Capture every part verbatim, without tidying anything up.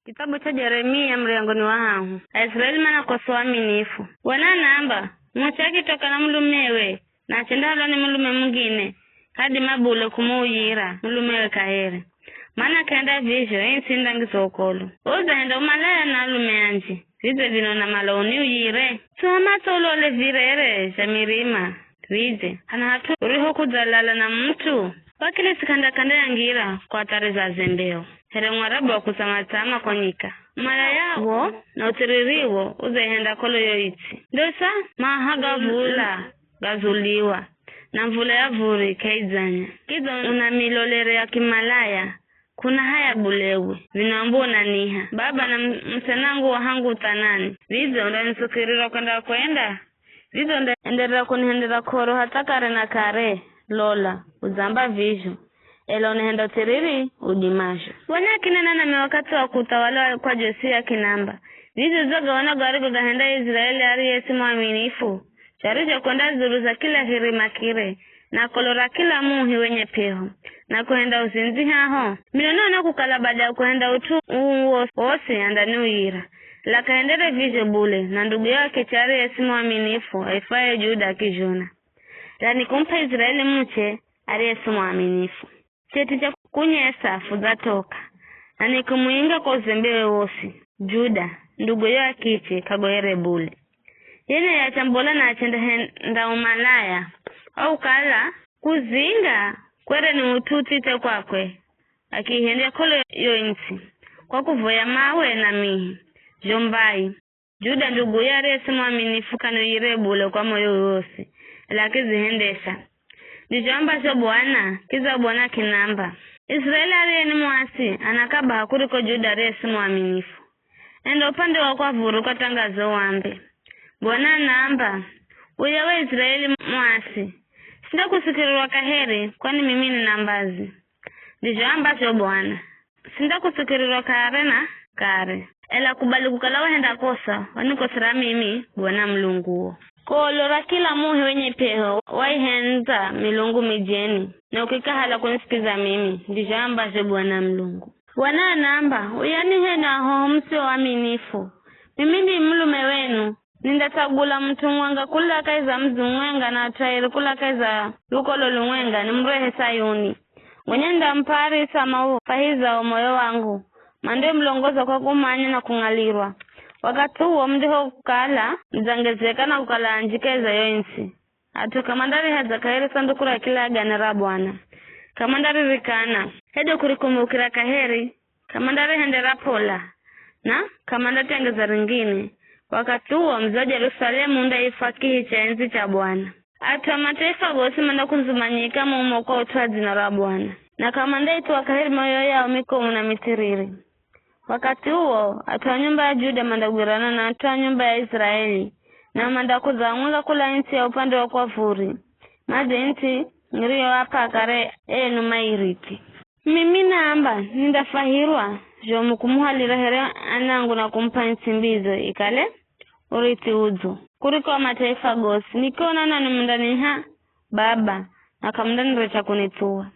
Kitabu cha Jeremia muryango ni wa hahu. Aisraeli manakosa uaminifu. Bwana anaamba, muche akitoka na mulumewe, na achendahalwa ni mulume mungine, k'adima bule kumuuyira mulumewe kaheri. Mana k'enda vizho, ii ntsi indangiza ukolo. Udzahenda umalaya na alume anji, vidze vino unamala uniuyire? Tsuha matso ulole virere zha mirima, vidze hana hat'u uriho kudzalala na mut'u? Wakili tsi k'anda-k'anda ya ngira kwa athari za zembeo, here Mwarabu wa kutsama-tsama kwa nyika. Umalaya wo na uthiriri wo udzaihenda kolo yo itsi. Ndosa maha ga vula gazuliwa, na mvula ya vuri k'aidzanya. Kidza una milolere ya kimalaya, k'una haya bule we. Vino ambu unaniha, baba na m-, msenangu wa hangu uthanani, vidze undanisukirira kwenda-kwenda? Vidze undaenderera kunihendera k'oro hatha kare na kare? Lola, udzamba vizho, ela unihenda uthiriri udimazho. Bwana akinena nami wakathi wa kuthawala kwa Josia akinamba, vidze udzo gaona garigo gahenda Israeli ariye si mwaminifu, charicho kwenda dzulu za kila hirima kire, na kolo ra kila muhi wenye p'eho, na kuhenda uzindzi haho? Mino naona kukala bada ya kuhenda ut'u uu wo-, wosi andaniuyira, ela kahendere vizho bule, na nduguye wa kiche ariye si mwaminifu aifwaye Juda akizhona. Ela nikumup'a Israeli muche ariye si mwaminifu. Cheti cha kunyesa fudzatoka, na nikumuinga kwa uzembewe wosi. Juda, nduguye wa kiche, k'agoyere bule. Ye naye achambola na achendahenda umalaya, kwa kukala kuzinga kwere ni ut'u uthithe kwakwe, akiihendya k'olo yo ntsi, kwa kuvoya mawe na mihi, zho mbai. Juda nduguye ariye si mwaminifu k'aniuyire bule kwa moyo wosi, ela akizihendesha. Ndizho ambazho Bwana, kidza Bwana akinamba, Israeli ariye ni mwasi, ana kabaha kuriko Juda ariye si mwaminifu. Enda upande wa kwa vuri ukatangaze uambe, Bwana anaamba, uye we Israeli mwasi, sindakusukirirwa kaheri, kwani mimi nina mbazi. Ndizho ambazho Bwana, sindakusukirirwa kare na kare. Ela kubali kukala wahenda kosa, wanikosera mimi, Bwana Mulunguwo. Kolo ra kila muhi wenye p'eho waihendza milungu mijeni, na ukikahala kunisikiza mimi, ndizho ambazho Bwana Mulungu. Bwana anaamba, uyani henu ahoho musio waaminifu. Mimi ni mulume wenu, nindatsagula mut'u mumwenga kula kahi za mudzi mumwenga na at'u airi kula kahi za lukolo lumwenga, nimurehe Sayuni. Gonya nindamup'a arisa maufwahiza wo moyo wangu, mandemulongoza kwa kumanya na kung'alirwa. Wakathi uwo mundihokala mudzangezeka na kukala anji kahi za yo ntsi. At'u k'amandarihadza kaheri sanduku ra kilagane ra Bwana, k'amandaririkana, hedu kurikumbukira kaheri, k'amandarihendera p'ola, na k'amandatengeza ringine. Wakathi uwo mudzi wa Jerusalemu undaifwa kihi cha endzi cha Bwana. At'u a mataifa gosi mandakundzumanyika mumo kwa ut'u wa dzina ra Bwana, na k'amandaithuwa kaheri mioyo yao mikomu na mithiriri. Wakathi uwo, at'u a nyumba ya Juda mandagwirana na at'u a nyumba ya Israeli, na mandakudza hamwenga kula ntsi ya upande wa kwa vuri, madze ntsi niriyoap'a kare enu mairithi. Mimi naamba, nindafwahirwa zhomu kumuhalira here anangu na kumup'a ntsi mbidzo ikale urithi udzo, kuriko a mataifa gosi, nikiona nanwi mundaniiha baba, na k'amundanirecha kunithuwa.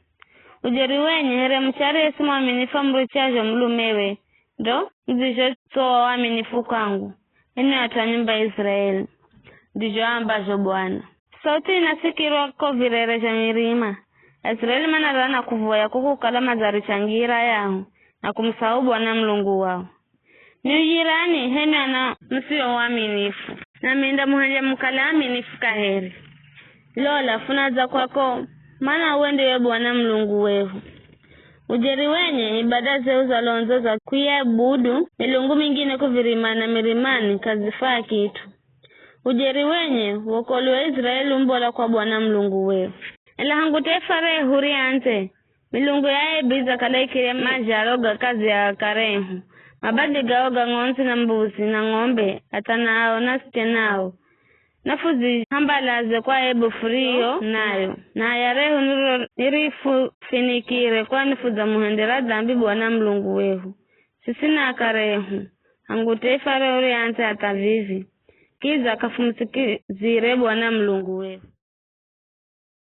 Ujeri wenye, here muche ariye si mwaminifu amurichazho mulumewe, ndo mudzizhotsowa waminifu kwangu, enwi at'u a nyumba ya Israeli. Ndizho aambazho Bwana. Sauthi inasikirwa ko virere zha mirima, Aisiraeli manarira na kuvoya ko kukala madzaricha ngira yahu na kumusahau Bwana Mulungu wao. Niuyirani, h'enwi ana musio uaminifu, nami nindamuhendya mukale aaminifu kaheri. Lola, funadza kwako, mana uwe ndiwe Bwana Mulungu wehu. Ujeri wenye, ibada zehu za londzo za kuiabudu milungu mingine kuvirima na mirimani k'azifaa kit'u. Ujeri wenye, wokolwi wa Israeli umbola kwa Bwana Mulungu wehu. Ela hangu taifa rehu riandze, milungu ya aibu idzakala ikirya mazharo ga kazi ya akare ehu, mabadhi gao ga ng'ondzi na mbuzi na ng'ombe, hatha nao nasi chenao, nafudzihambalaze kwa aibu furiyo nayo, na haya rehu niro nirifufinikire, kwani fudzamuhendera dambi Bwana Mulungu wehu, siswi na akare ehu, hangu taifa rehu riandze hatha vivi, kidza k'afumusikizire Bwana Mulungu wehu.